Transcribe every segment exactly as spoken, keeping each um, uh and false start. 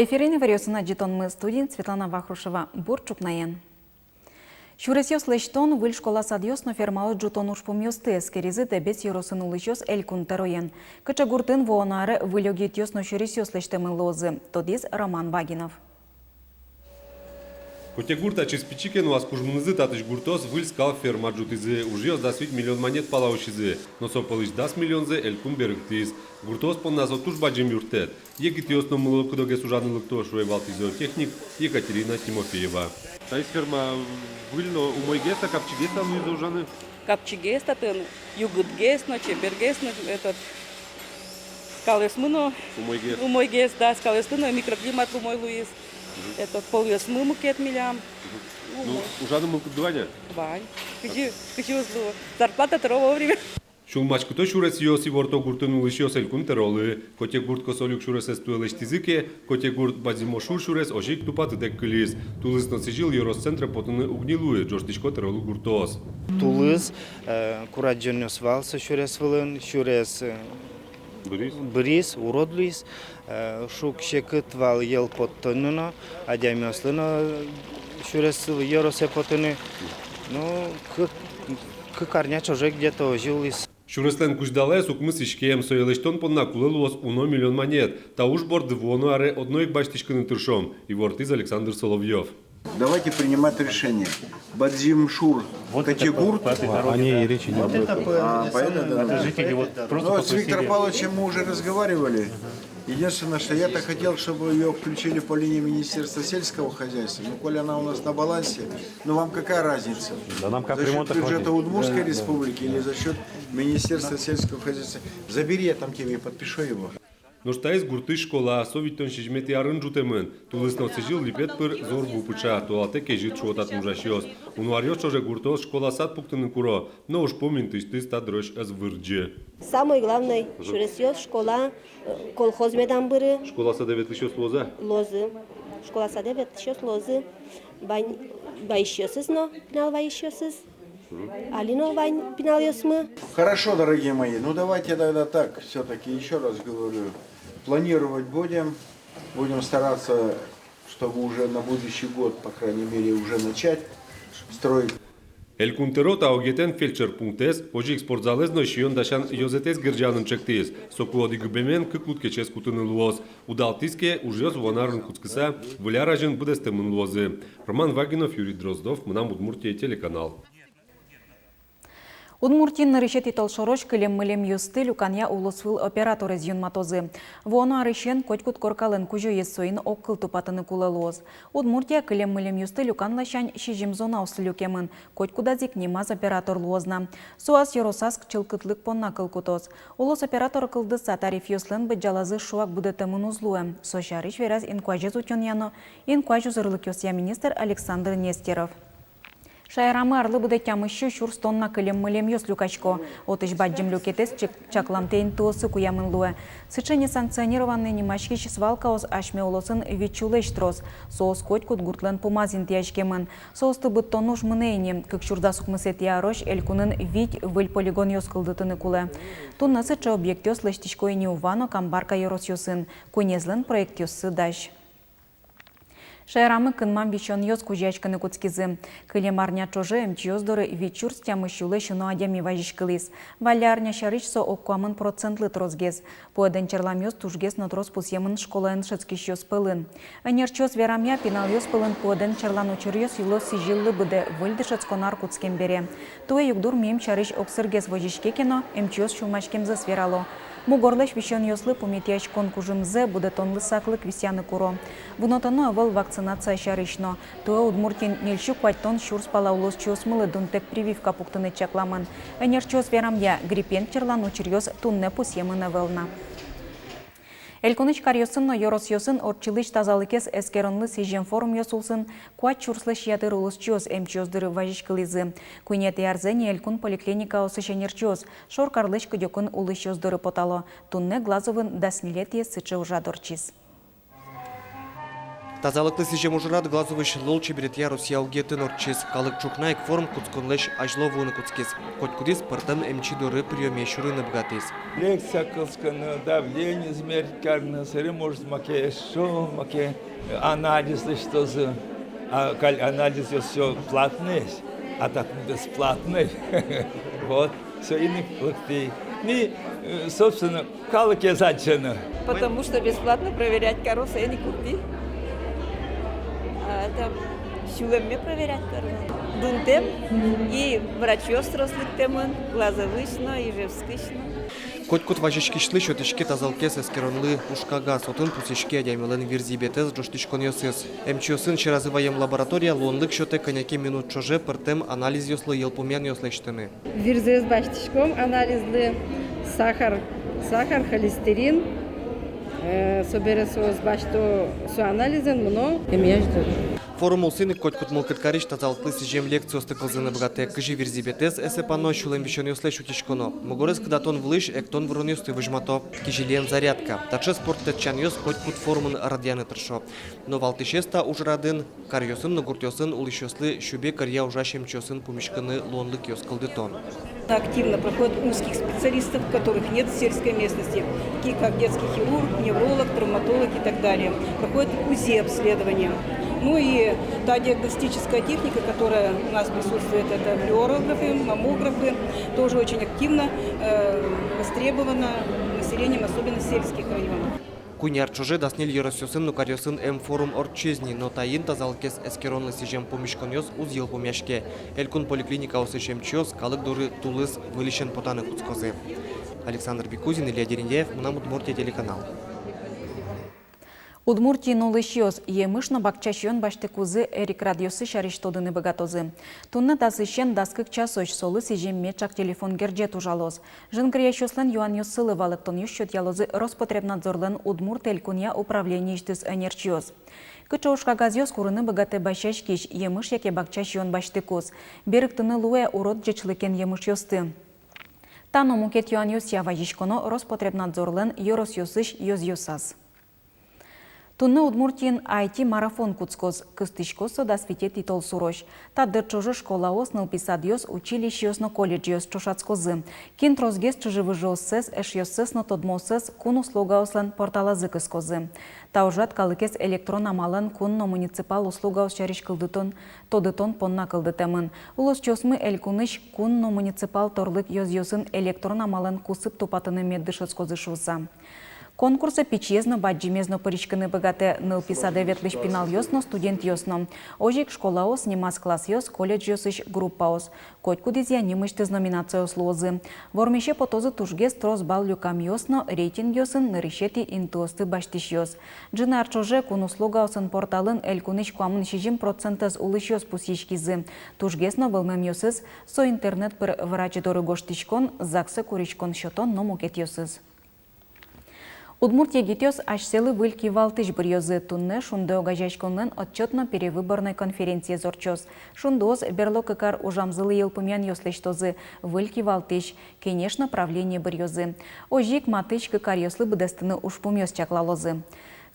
Эфирын иворъёсын адӟытонмы, студиын Светлана Вахрушева. Бур ӵукнаен. Сюресъёс лэсьтон, выль школа-садъёс но фермаос ӝутон ужпумъёсты эскеризы Дэбес ёросын улӥсьёс Элькун тӧроен. Кыӵе гуртын вуоно аре выль огетъёс но сюресъёс лэсьтэмын луозы, тодӥз Роман Вагинов. Котегурт ачиз пичи ке но, ас кужмынызы татысь гуртоос выль скал ферма ӝутӥзы. Ужъёс дас вить миллион манет пала усизы, но со пӧлысь дас миллионзэ Элькун берыктӥз. Гуртоос понна со туж бадӟым юрттэт. Егитъёс но мыло-кыдогес ужаны лыкто, шуэ валтӥсь зоотехник Екатерина Тимофеева. Таиз ферма выль но, умойгес-а, капчигес-а луиз ужаны? Капчигес татын, югытгес но, чебергес но, этот, скалъёсмы но. Умойгес. Умойгес, да, скалъёсты но, микроклимат умой луиз. Этот, полъёсмы мукет милям. Ну, ужаны мылкыдды вань-а? Вань. Кызьы, кызьы уз луы. Зарплата тыро вовремя. Сюлмаськыто сюресъёс иворто гуртын улӥсьёс Элькун тӧролы. Котегурт косолюк сюресэз туэ лэсьтӥзы ке, Котегурт — Бадӟымошур сюрес озьы ик тупатытэк кылиз. Тулыс но сӥзьыл ёрос центре потыны уг ни луы, ӝожтӥсько тӧролы гуртоос. Тулыс, э, курадӟонъёс вал со сюрес вылын, сюрес, э, быриз, быриз, урод луиз, э, шуг-секыт вал йӧл поттыны но, адямиослы но, э, сюрес ёросэ потыны. Ну, кык, кык арня ӵоже где-то озьы луиз. Сюреслэн кузьдалаез укмыс иськем, сое лэсьтон понна кулэ луоз уно миллион манет. Та уж борды вуоно аре одно ик басьтӥськыны тыршом, ивортӥз Александр Соловьёв. Давайте принимать решение. Бадӟымшур, вот это Котегурт. По, по этой дороге, да. О ней и речи не было. Вот это по, а, по этой дороге. Это жители вот просто попросили. Ну, с Виктором Павловичем мы уже разговаривали. Единственное, что я-то хотел, чтобы её включили по линии Министерства сельского хозяйства. Ну, коли она у нас на балансе, ну, вам какая разница? Да нам капремонт охватит. За счёт бюджета Удмуртской Республики или за счёт Министерства сельского хозяйства? Забери, я там тебе подпишу его. Нош таиз гуртысь школа, со витьтон сизьыметӥ арын ӝутэмын. Тулыс но сӥзьыл липет пыр зор ву пыӵа, толалтэ кезьыт, шуо татын ужасьёс. Уно аръёс ӵоже гуртоос школа-сад пуктыны куро, но ужпум интыысьтыз та дырозь ӧз вырӟы. Самой главной, мгм, сюресъёс, школа, э, колхоз медам быры. Школа-садэ ветлӥсьёс луозы-а? Луозы. Школа-садэ ветлӥсьёс луозы. Вань, вайисьёсыз но, пинал вайисьёсыз. Али но вань пиналъёсмы. Хорошо, дорогие мои, ну давайте тогда так, всё-таки ещё раз говорю, планировать будем, будем стараться, чтобы уже на будущий год, по крайней мере, уже начать строить. Элькун тӧро та огетэн фельдшер пунктэз, озьы ик спортзалэз но сиён дасян ёзэтэз герӟанын ӵектӥз. Соку одӥг ыбемен кык лудкечез кутыны луоз. Удалтӥз ке, ужъёс вуоно арын кутскыса, выль ар азьын быдэстэмын луозы. Роман Вагинов, Юрий Дроздов, «Мынам Удмуртие» телеканал. Удмуртиын нырысетӥ толшорозь кылем-мылемъёсты люканъя улосвыл операторез юнматозы. Вуоно арысен котькуд коркалэн кузёез соин огкыл тупатыны кулэ луоз. Удмуртия кылем-мылемъёсты люкан ласянь сизьым зонаослы люкемын, котькудаз ик нимаз оператор луоз на. Со ас ёросаз чылкытлык понна кыл кутоз. Улос оператор кылдыса, тарифъёслэн быдӟалазы шуак будэтэмын уз луэ. Со сярысь вераз инкуазез утёнъя но инкуазь узырлыкъёсъя министр Александр Нестеров. Шаерамы арлы быдэ тямыссю сюрс тонна кылем-мылемъёс люкасько. Отысь бадӟым люкетэз чак-, чакламтэ интыосы куямын луэ. Сыӵе несанкционированной нимаськись свалкаос асьме улосын вить сюлэсь трос. Соос котькуд гуртлэн пумаз интыяськемын. Соосты быдтон уж мынэ ини. Кык сюрс дас укмысэтӥ арозь Элькунын вить выль полигонъёс кылдытыны кулэ. Туннэ сыӵе объектъёс лэсьтӥсько ини Ува но Камбарка ёросъёсын. Куинезлэн проектъёссы дась. Шаерамы кынмам висёнъёс кузёяськыны кутскизы. Кылем арня ӵоже эмчиос доры вить сюрс тямыссюлэсь уно адями вазиськылӥз. Валлям арня сярысь со ог куамын процентлы тросгес. Пуэдэн черламъёс тужгес но трос пусъемын школаын дышетскисьёс пӧлын. Ӧнерчиос верамъя, пиналъёс пӧлын пуэдэн черлан учыръёс йыло сӥзьыллы быдэ, выль дышетскон ар кутскем бере. Туэ югдур миым сярысь огсыргес возиське ке но, эмчиос сюлмаськемзэс верало. Мугорлэсь висёнъёслы пумитъяськон кужымзэ будэтонлы саклык висъяны куро. Вунэтоно ӧвӧл вакцинация сярысь но. Туэ Удмуртиын ньыльсю куатьтон сюрс пала улосчиосмылы дунтэк прививка пуктыны чакламын. Ӧнерчиос верамъя, гриппен черлан учыръёс туннэ пусъемын ӧвӧл на. Элькунысь каръёсын но ёросъёсын ортчылӥсь тазалыкез эскеронлы сӥзем форумъёс улсын куать сюрслэсь ятыр улосчиос эмчиос доры вазиськылӥзы. Куинетӥ арзэ ни элькун поликлиникаосысь ӧнерчиос, шоркарлэсь кыдёкын улӥсьёс доры потало. Туннэ Глазовын дас ньылетӥез сыӵе ужрад ортчиз. Тазалыклы сӥзем ужрад Глазовысь лулчеберетъя Россия огъетын ортчиз. Калык ӵукна ик форум кутсконлэсь азьло вуыны кутскиз. Котькудӥз пӧртэм эмчи доры приёме сюрыны быгатӥз. Лекция кылскыны, давление измерить карыны, собере, может, маке эшшо, маке анализ лэсьтозы. А каль анализъёс всё платноесь, а татын бесплатной. Вот, соин ик лыктӥ. Ми, э, собственно, калыкез адӟыны. Потому что бесплатно проверять каро, соин ик лыктӥ. А это сюлэмме проверять каро. Дунтэм и врачъёс трос лыктэмын, Глазовысь но, Ижевскысь но. Котькуд вазиськисьлы сётӥське тазалыкез эскеронлы ужкагаз, отын пусйиське адямилэн вирзӥбетэз ӝожтӥськонъёсыз. Эмчиосын сьӧразы ваем лаборатория луонлык сётэ кӧня ке минут ӵоже пӧртэм анализъёслы йылпумъянъёс лэсьтыны. Вирзэс басьтӥськом анализлы, сахар, сахар, холестерин, э, собере соос басьто со анализэн, мыно эмъясь доры. Форум улсын ик котькуд мылкыд карись тазалыклы сӥзем лекциосты кылзыны быгатэ: кызьы вирзӥбетэз эсэпано, сюлэм висёнъёслэсь утиськоно. Мугорез кыдатон вылысь эктон-выронъёсты возьмато, кизилиен зарядка. Таӵе спорт тэтчанъёс котькуд форумын радъяны тыршо. Но валтӥсез та ужрадын — каръёсын но гуртъёсын улӥсьёслы сюбег ӧръя ужась эмчиосын пумиськыны луонлыкъёс кылдытон. Активно проходят узких специалистов, которых нет в сельской местности, такие как детский хирург, невролог, травматолог и так далее. Проходят УЗИ обследования. Ну и та диагностическая техника, которая у нас присутствует, это флюорографы, маммографы, тоже очень активно, э, востребована населением, особенно сельских районов. Куинь ар ӵоже дас ньыль ёросъёсын но каръёсын эмфорум ортчиз ни, но таин тазалыкез эскеронлы сӥзем пумиськонъёс уз йылпумъяське. Элькун поликлиникаосысь эмчиос калык доры тулыс выльысен потаны кутскозы. Александр Бекузин, Илья Дерендяев, «Мынам Удмуртие» телеканал. Удмуртиын улӥсьёс емыш но бакча сиён басьтыкузы эрикрадъёссы сярысь тодыны быгатозы. Туннэ дасысен дас кык часозь солы сӥзем меӵак телефон герӟет ужалоз. Жингыръясьёслэн юанъёссылы валэктонъёс сётъялозы Роспотребнадзорлэн Удмурт Элькунъя управлениысьтыз ӧнерчиос. Кыӵе ужкагазъёс курыны быгатэ басьяськись, емыш яке бакча сиён басьтыкуз? Берыктыны луэ урод ӟечлыкен емышъёсты? Та но мукет юанъёсъя вазиськоно Роспотребнадзорлэн ёросъёсысь ёзъёсаз. Туннэ Удмуртиын айти-марафон кутскоз. Кыстӥськоз со дас витетӥ толсурозь. Та дыр ӵоже школаос, нылписадъёс, училищеос но колледжъёс ӵошатскозы. Кин тросгес чыжы-выжыоссэс, эшъёссэс но тодмооссэс кун услугаослэн порталазы кыскозы. Та ужрад калыкез электрон амалэн кун но муниципал услугаос сярысь кылдытон, тодытон понна кылдытэмын. Улосчиосмы элькунысь кун но муниципал торлык ёзъёсын электрон амалэн кусып тупатыны мед дышетскозы шуыса. Конкурсэ пичиез но, бадӟымез но пыриськыны быгатэ. Нылписадэ ветлӥсь пиналъёс но, студентъёс но. Озьы ик школаос, нимаз классъёс, колледжъёсысь группаос. Котькудӥзъя нимысьтыз номинациос луозы. Вормисе потозы тужгес трос балл люкамъёс но рейтингъёсын нырысетӥ интыосты басьтӥсьёс. Ӝыны ар ӵоже кун услугаосын порталын элькунысь куамын сизьым процентэз улӥсьёс пусйиськизы. Тужгес но вӧлмемъёсыз — со интернет пыр врач доры гожтӥськон, загсэ куриськон, сётон но мукетъёсыз. Удмурт егитъёс асьсэлы выль кивалтӥсь быръёзы. Туннэ «Шунды» огазеяськонлэн отчётно-перевыборной конференциез ортчоз. Шундыос берло кык ар ужамзылы йылпумъянъёс лэсьтозы, выль кивалтӥсь, кенеш но правление быръёзы. Озьы ик матысь кык аръёслы быдэстыны ужпумъёс чаклалозы.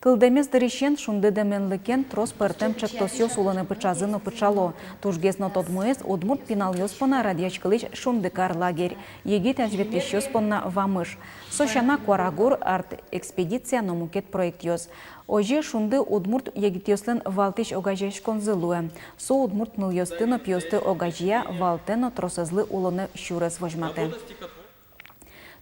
Кылдэмез дырысен «Шунды» дэменлыкен трос пӧртэм ӵектосъёс улонэ пыӵазы но пыӵало. Тужгес но тодмоез — удмурт пиналъёс понна радъяськылӥсь «Шундыкар» лагерь, егит азьветлӥсьёс понна «Вамыш». Со сяна «Куарагур», арт-экспедиция но мукет проектъёс. Озьы «Шунды» удмурт егитъёслэн валтӥсь огазеяськонзы луэ. Со удмурт нылъёсты но пиосты огазея, валтэ но тросэзлы улонэ сюрес возьматэ.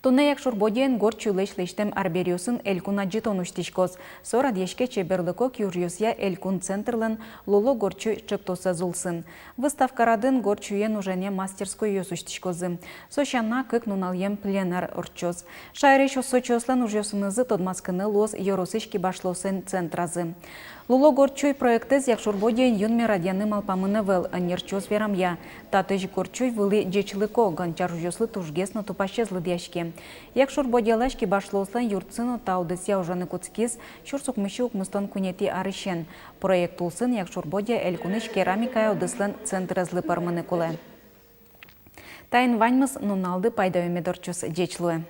Туннэ Якшур-Бӧдьяын горд сюйлэсь лэсьтэм арбериосын элькун адӟытон усьтӥськоз. Со радъяське чеберлыко киужъёсъя элькун центрлэн «Луло горд сюй» ӵектосэз улсын. Выставка радын горд сюен ужанъя мастерскойёс усьтӥськозы. Со сяна кык нуналъем пленэр ортчоз. Шаерысь сочиослэн ужъёсынызы тодматскыны луоз ёросысь кибашлыослэн центразы. «Луло горд сюй» проектэз Якшур-Бӧдьяын юнме радъяны малпамын ӧвӧл, ӧнерчиос верамъя. Татысь горд сюй вылӥ ӟечлыко, гончар ужъёслы тужгес но тупасез лыдъяське. Якшур-Бӧдьялась кибашлыослэн юртсы но та удысъя ужаны кутскиз сюрс укмыссю укмыстон куинетӥ арысен. Проект улсын Якшур-Бӧдья элькунысь керамикая удыслэн центрезлы пӧрмыны кулэ. Таин ваньмыз. Нуналды пайдаё мед ортчоз. Ӟеч луэ.